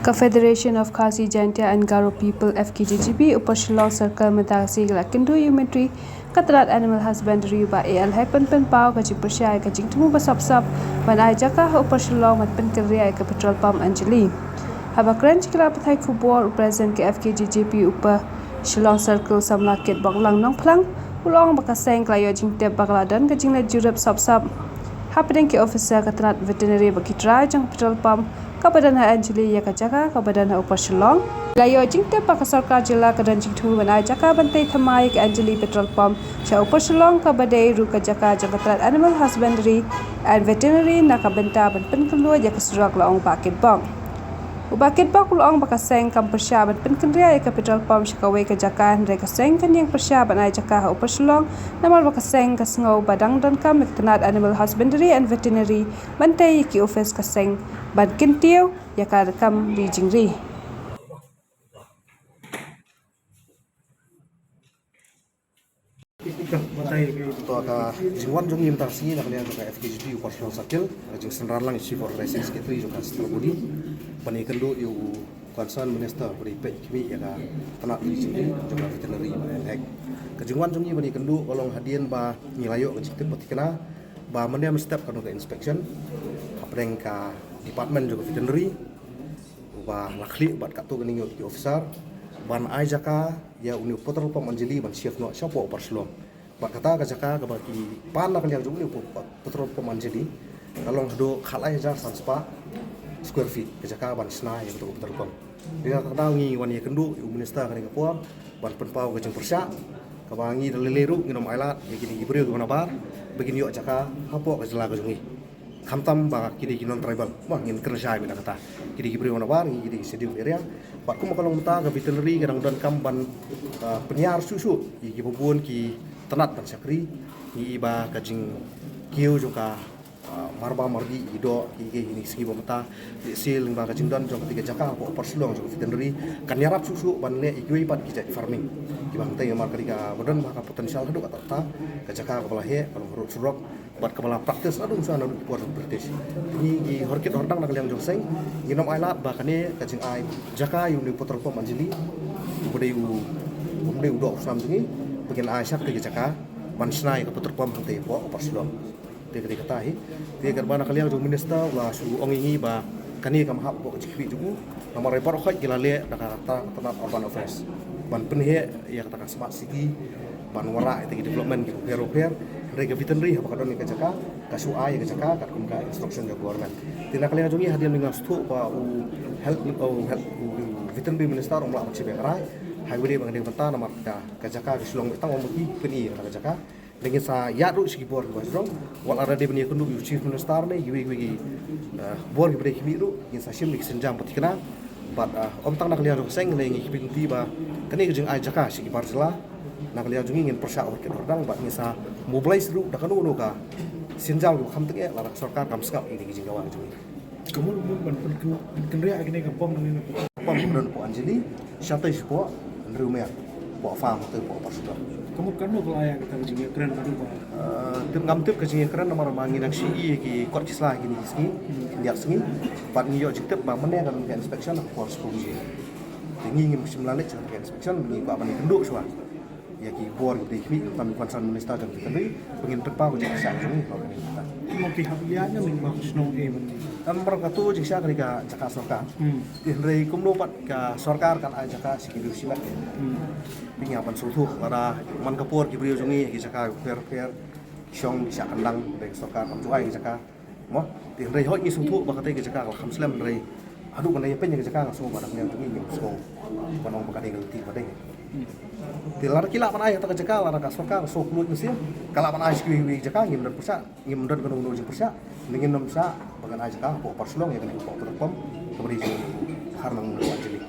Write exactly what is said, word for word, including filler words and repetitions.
Ka Federation of Khasi Jaintia and Garo People, F K J G P, Upper Shillong Circle mynta ka sngi ka la kynduh ïa u Myntri ka tnat Animal Husbandry, u Bah A L Hepin, pynpaw ka jingpyrshah ïa ka jingthmu ba sop sop ban ai jaka ha Upper Shillong ban pynkynriah ïa ka petrol pump Anjali. Haba kren sha ki lad pathai khubor, u President ka F K J G P Upper Shillong Circle, Samla Kitboklang Nongphlang, u la ong ba ka seng ka la ïoh jingtip ba ka la don ka jingleit jurip sop sop hapdeng ki officer ka tnat Veterinary bad ki trai jong ka petrol pump kaba don ha Anjali ïa ka jaka kaba don ha Upper Shillong. La ïoh jingtip ba ka sorkar jylla ka don jingthmu ban ai jaka ban tei thymmai ïa ka Anjali petrol pump sha Upper Shillong, kaba dei ruh ka jaka jong ka tnat Animal Husbandry and Veterinary na ka bynta ban pynkhlaiñ ïa ka surok, la ong u Bah Kitbok. U Bah Kitbok u la ong ba ka seng kam pyrshah ban pynkynriah ïa ka petrol pump sha kawei ka jaka, hynrei ka seng kan ïeng pyrshah ban ai jaka ha Upper Shillong, namar ba ka seng ka sngew ba dang donkam ïa ka tnat Animal Husbandry and Veterinary ban tei ïa ki office ka seng ban kyntiew ïa ka kam ri jingri. To, ka jingwan jong ngi mynta ka sngi na ka liang jong ka F K J P Upper Shillong Circle, ka jingsynran lang ïa u Chief Organising Secretary jong ka Central Body ban ïakynduh ïa u Concerned Minister ba dei peit khmih ïa ka tnat ri jingri jong ka Veterinary, Bah A L Hek. Ka jingwan jong ngi ban ïakynduh ka long hadien ba ngi la ïoh ka jingtip ba thikna ba mynne mynstep kan don ka inspection hapdeng ka department jong ka Veterinary, uba la khlieh bad katto katne ngut ki officer ban ai jaka ïa une u petrol pump Anjali ban shift noh shapoh Upper Shillong. Bad kata ka jaka kaba ki pan na ka liang jong une u petrol pump Anjali ka long haduh khatlai hajar san spah square feet ka jaka ban shna ïa kato ka petrol pump. Te na kata ka daw ngi wan ïakynduh ïa u minister kane ka por ban pynpaw ka jingpyrshah kaba ngi da lei lei ruh ngin ym ailad ïa kine ki briew kiba nabar ba kin ïoh jaka hapoh ka jylla ka jong ngi. Khamtam ba ki dei ki non-tribal, ma ngin kren shai beit na kata. Ki dei ki briew nabar, ngi ki dei ki scheduled area. Bad kumba ka long mynta, ka Veterinary ka dang donkam ban, ah, pynïar shuh shuh ïa kiba bun ki tnat ban shakri. Ngi i ba ka jingkiew jong ka, ah, marba marbi, i doh, ki, ki, kine ki sngi ba mynta, lehse lyngba ka jingdon jong kata ka jaka hapoh Upper Shillong jong ka Veterinary kan ïarap shuh shuh ban leh ïa kiwei pat ki jait farming. Kiba hangtei, namar ka dei kaba don ba ka potential haduh katta katta, ka jaka kaba la heh, ka long harud surok, bad kaba la practice naduh mynshwa, naduh ki por jong British. Ngi ki horkit hordang na ka liang jong ka seng ngin ym ailad ba kane ka jingai jaka ïa une u petrol pump Anjali, uba dei u, uba dei u doh u snam jong ngi, ba ngin ai sha kata ka jaka ban shna ïa ka petrol pump hangtei hapoh Upper Shillong. Te ka dei kata hi. Te katba na ka liang jong u minister u la shu ong ïa ngi ba kane kam hap hapoh ka jingkhmih jong u, namar ba baroh khoit ki la leh da kata ka tnat Urban Affairs ban pynheh ïa kata ka smart city, ban wanrah ïa kita ki development kiba pher ba pher. Hynrei ka Veterinary haba ka don ïa ka jaka, ka shu ai ïa ka jaka katkum ka instruction jong ka government. Te na ka liang jong ngi hadien ba ngi sngewthuh ba u health, u health, u Veterinary Minister um lah ban shim ïa ka rai, ha kaba ïadei bad kane ka bynta, namar ka, ka jaka ka shu long beit tang kum ki pyni ïa ka jaka. Te ngin sa ïaid ruh sha ki bor kiba sdang, wat la dei ban ïakynduh ïa u Chief Minister ne kiwei kiwei ki, eh, bor kiba dei khmih ruh, ngin sa shim ïa ki sienjam ba thikna. Bad, eh, ym tang na ka liang jong ka seng, hynrei ngi kyrpad ba kane ka jingai jaka sha ki bar jylla na ka liang jong ngi ngin pyrshah horkit hordang bad ngin sa mobilize ruh da kano kano ka sienjam kaba kham tyngeh lada ka sorkar kam sngap ïa kine ki jingdawa jong ngi. Ka mut, mut ban pyn-, pyn-, pynriah ïa kane ka pump na kane ka pump ka don hapoh Anjali, shatei shapoh Hynriewmer, hapoh farm, hatei hapoh Upper Shillong. Ka mut katno ka la ïaid kata ka jingïakren haduh ba? Eh, tip ngam tip ka jingïakren namar ba ngi dang shu ïohi ïa ki kot ki sla kine ki sngi, ki ar sngi. Bad ngi ïoh jingtip ba mynne ka don ka inspection ha ka por shiphew baje. Te ngi ngim shym la leit sha ka inspection, ngi kwah ban ïakynduh shuwa ïa ki bor kiba dei khmih, khamtam u Concerned Minister jong ka Veterinary, ba ngin pynpaw ka jingpyrshah jong ngi ha kane ka bynta. Mo ki hap ïaid ne mynba ka shnong eh ban. Namar kato jingshah kane ka jaka sorkar. Hmm. Te hynrei kumno pat ka sorkar kan ai jaka sha ki briew shimet. Hmm. Te ngi hap ban sngewthuh lada man ka por ki briew jong ngi ha ki jaka bapher bapher ki shong ki shah kyndang, hynrei ka sorkar kam ju ai ka jaka. Mo, te hynrei hooid ngi sngewthuh ba katei ka jaka ka la kham slem, hynrei haduh ban da ïapeit ïa ka jaka nga sngew ba na ka liang jong ngi ngim sngew ban ong ba ka dei ka lynti ba dei. Te lada ki lah ban ai kata ka jaka, lada ka sorkar ka sngewkhublei mynsiem, ka lah ban ai sha kiwei kiwei ki jaka, ngim don pyrshah, ngim don kano kano jingpyrshah. Ngi ngin ym shah ba ngan ai jaka hapoh Upper Shillong ïa kane ka pump, kaba dei jong u Harnong Anjali.